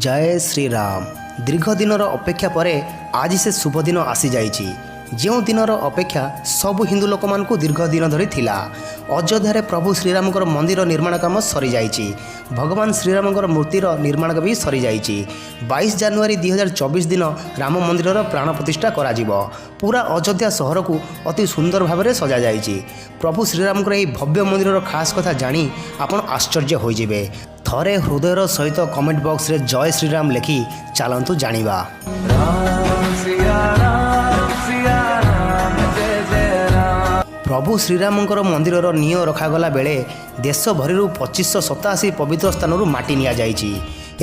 ଜୟ ଶ୍ରୀରାମ। ଦୀର୍ଘ ଦିନର ଅପେକ୍ଷା ପରେ ଆଜି ସେ ଶୁଭ ଦିନ ଆସିଯାଇଛି, ଯେଉଁ ଦିନର ଅପେକ୍ଷା ସବୁ ହିନ୍ଦୁ ଲୋକମାନଙ୍କୁ ଦୀର୍ଘ ଦିନ ଧରି ଥିଲା। ଅଯୋଧ୍ୟାରେ ପ୍ରଭୁ ଶ୍ରୀରାମଙ୍କର ମନ୍ଦିର ନିର୍ମାଣ କାମ ସରିଯାଇଛି। ଭଗବାନ ଶ୍ରୀରାମଙ୍କର ମୂର୍ତ୍ତିର ନିର୍ମାଣ ବି ସରିଯାଇଛି। 22 ଜାନୁଆରୀ 2024 ଦିନ ରାମ ମନ୍ଦିରର ପ୍ରାଣ ପ୍ରତିଷ୍ଠା କରାଯିବ। ପୁରା ଅଯୋଧ୍ୟା ସହରକୁ ଅତି ସୁନ୍ଦର ଭାବରେ ସଜାଯାଇଛି। ପ୍ରଭୁ ଶ୍ରୀରାମଙ୍କର ଏହି ଭବ୍ୟ ମନ୍ଦିରର ଖାସ୍ କଥା ଜାଣି ଆପଣ ଆଶ୍ଚର୍ଯ୍ୟ ହୋଇଯିବେ। ଥରେ ହୃଦୟର ସହିତ କମେଣ୍ଟ ବକ୍ସରେ ଜୟ ଶ୍ରୀରାମ ଲେଖି ଚାଲନ୍ତୁ ଜାଣିବା। राम सिया राम सिया राम, जय जय राम। ପ୍ରଭୁ ଶ୍ରୀରାମଙ୍କର ମନ୍ଦିରର ନିଅଁ ରଖାଗଲା ବେଳେ ଦେଶଭରିରୁ 2587 ପବିତ୍ର ସ୍ଥାନରୁ ମାଟି ନିଆଯାଇଛି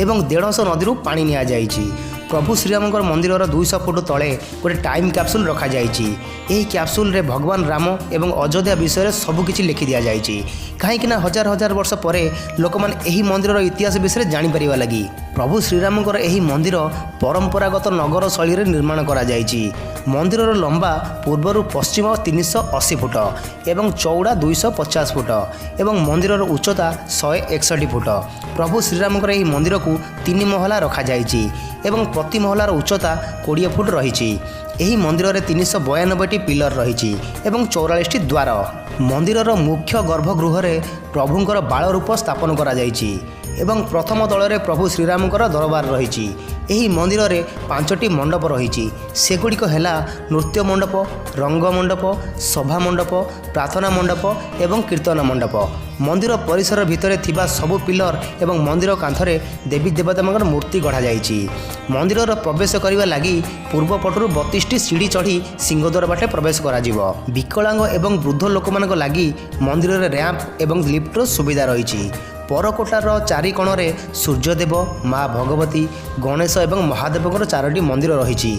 ଏବଂ 150 ନଦୀରୁ ପାଣି ନିଆଯାଇଛି। ପ୍ରଭୁ ଶ୍ରୀରାମଙ୍କର ମନ୍ଦିରର 200 ଫୁଟ ତଳେ ଗୋଟେ ଟାଇମ୍ କ୍ୟାପସୁଲ୍ ରଖାଯାଇଛି। ଏହି କ୍ୟାପସୁଲ୍ରେ ଭଗବାନ ରାମ ଏବଂ ଅଯୋଧ୍ୟା ବିଷୟରେ ସବୁକିଛି ଲେଖି ଦିଆଯାଇଛି, କାହିଁକିନା ହଜାର ହଜାର ବର୍ଷ ପରେ ଲୋକମାନେ ଏହି ମନ୍ଦିରର ଇତିହାସ ବିଷୟରେ ଜାଣିପାରିବା ଲାଗି। ପ୍ରଭୁ ଶ୍ରୀରାମଙ୍କର ଏହି ମନ୍ଦିର ପରମ୍ପରାଗତ ନଗର ଶୈଳୀରେ ନିର୍ମାଣ କରାଯାଇଛି। ମନ୍ଦିରର ଲମ୍ବା ପୂର୍ବରୁ ପଶ୍ଚିମ 380 ଫୁଟ ଏବଂ ଚଉଡ଼ା 250 ଫୁଟ ଏବଂ ମନ୍ଦିରର ଉଚ୍ଚତା 161 ଫୁଟ। ପ୍ରଭୁ ଶ୍ରୀରାମଙ୍କର ଏହି ମନ୍ଦିରକୁ ତିନି ମହଲା ରଖାଯାଇଛି ଏବଂ ପ୍ରତି ମହଲାର ଉଚ୍ଚତା 20 ଫୁଟ ରହିଛି। ଏହି ମନ୍ଦିରରେ 392ଟି ପିଲର ରହିଛି ଏବଂ 44ଟି ଦ୍ୱାର। ମନ୍ଦିରର ମୁଖ୍ୟ ଗର୍ଭଗୃହରେ ପ୍ରଭୁଙ୍କର ବାଳ ରୂପ ସ୍ଥାପନ କରାଯାଇଛି ଏବଂ ପ୍ରଥମ ତଳରେ ପ୍ରଭୁ ଶ୍ରୀରାମଙ୍କର ଦରବାର ରହିଛି। ଏହି ମନ୍ଦିରରେ ପାଞ୍ଚଟି ମଣ୍ଡପ ରହିଛି। ସେଗୁଡ଼ିକ ହେଲା ନୃତ୍ୟ ମଣ୍ଡପ, ରଙ୍ଗ ମଣ୍ଡପ, ସଭା ମଣ୍ଡପ, ପ୍ରାର୍ଥନା ମଣ୍ଡପ ଏବଂ କୀର୍ତ୍ତନ ମଣ୍ଡପ। ମନ୍ଦିର ପରିସର ଭିତରେ ଥିବା ସବୁ ପିଲର ଏବଂ ମନ୍ଦିର କାନ୍ଥରେ ଦେବୀ ଦେବତାଙ୍କର ମୂର୍ତ୍ତି ଗଢ଼ାଯାଇଛି। ମନ୍ଦିରର ପ୍ରବେଶ କରିବା ଲାଗି ପୂର୍ବ ପଟରୁ 32ଟି ସିଢ଼ି ଚଢ଼ି ସିଂହଦ୍ୱାର ବାଟେ ପ୍ରବେଶ କରାଯିବ। ବିକଳାଙ୍ଗ ଏବଂ ବୃଦ୍ଧ ଲୋକମାନଙ୍କ ଲାଗି ମନ୍ଦିରରେ ର୍ୟାମ୍ପ ଏବଂ ଲିଫ୍ଟର ସୁବିଧା ରହିଛି। ପରକୋଟାର ଚାରି କୋଣରେ ସୂର୍ଯ୍ୟଦେବ, ମା ଭଗବତୀ, ଗଣେଶ ଏବଂ ମହାଦେବଙ୍କର ଚାରୋଟି ମନ୍ଦିର ରହିଛି।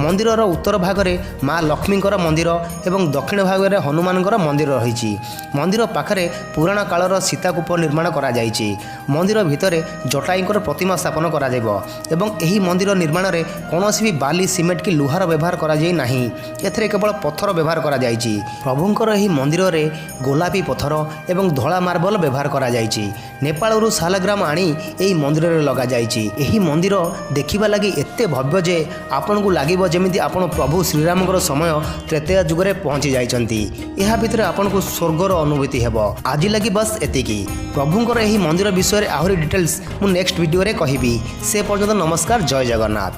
ମନ୍ଦିରର ଉତ୍ତର ଭାଗରେ ମା ଲକ୍ଷ୍ମୀଙ୍କର ମନ୍ଦିର ଏବଂ ଦକ୍ଷିଣ ଭାଗରେ ହନୁମାନଙ୍କର ମନ୍ଦିର ରହିଛି। ମନ୍ଦିର ପାଖରେ ପୁରାଣ କାଳର ସୀତାକୂପ ନିର୍ମାଣ କରାଯାଇଛି। ମନ୍ଦିର ଭିତରେ ଜଟାୟୁଙ୍କର ପ୍ରତିମା ସ୍ଥାପନ କରାଯିବ ଏବଂ ଏହି ମନ୍ଦିର ନିର୍ମାଣରେ କୌଣସି ବି ବାଲି, ସିମେଣ୍ଟ କି ଲୁହାର ବ୍ୟବହାର କରାଯାଇ ନାହିଁ। ଏଥିରେ କେବଳ ପଥର ବ୍ୟବହାର କରାଯାଇଛି। ପ୍ରଭୁଙ୍କର ଏହି ମନ୍ଦିରରେ ଗୋଲାପୀ ପଥର ଏବଂ ଧଳା ମାର୍ବଲ ବ୍ୟବହାର କରାଯାଇଛି। ନେପାଳରୁ ଶାଲଗ୍ରାମ ଆଣି ଏହି ମନ୍ଦିରରେ ଲଗାଯାଇଛି। ଏହି ମନ୍ଦିର ଦେଖିବା ଲାଗି ଏତେ ଭବ୍ୟ ଯେ ଆପଣଙ୍କୁ ଲାଗିବ ଯେମିତି ଆପଣ ପ୍ରଭୁ ଶ୍ରୀରାମଙ୍କର ସମୟ ତ୍ରେତୟା ଯୁଗରେ ପହଞ୍ଚି ଯାଇଛନ୍ତି। ଏହା ଭିତରେ ଆପଣଙ୍କୁ ସ୍ୱର୍ଗର ଅନୁଭୂତି ହେବ। ଆଜି ଲାଗି ବାସ୍ ଏତିକି। ପ୍ରଭୁଙ୍କର ଏହି ମନ୍ଦିର ବିଷୟରେ ଆହୁରି ଡିଟେଲ୍ସ ମୁଁ ନେକ୍ସଟ ଭିଡ଼ିଓରେ କହିବି। ସେ ପର୍ଯ୍ୟନ୍ତ ନମସ୍କାର, ଜୟ ଜଗନ୍ନାଥ।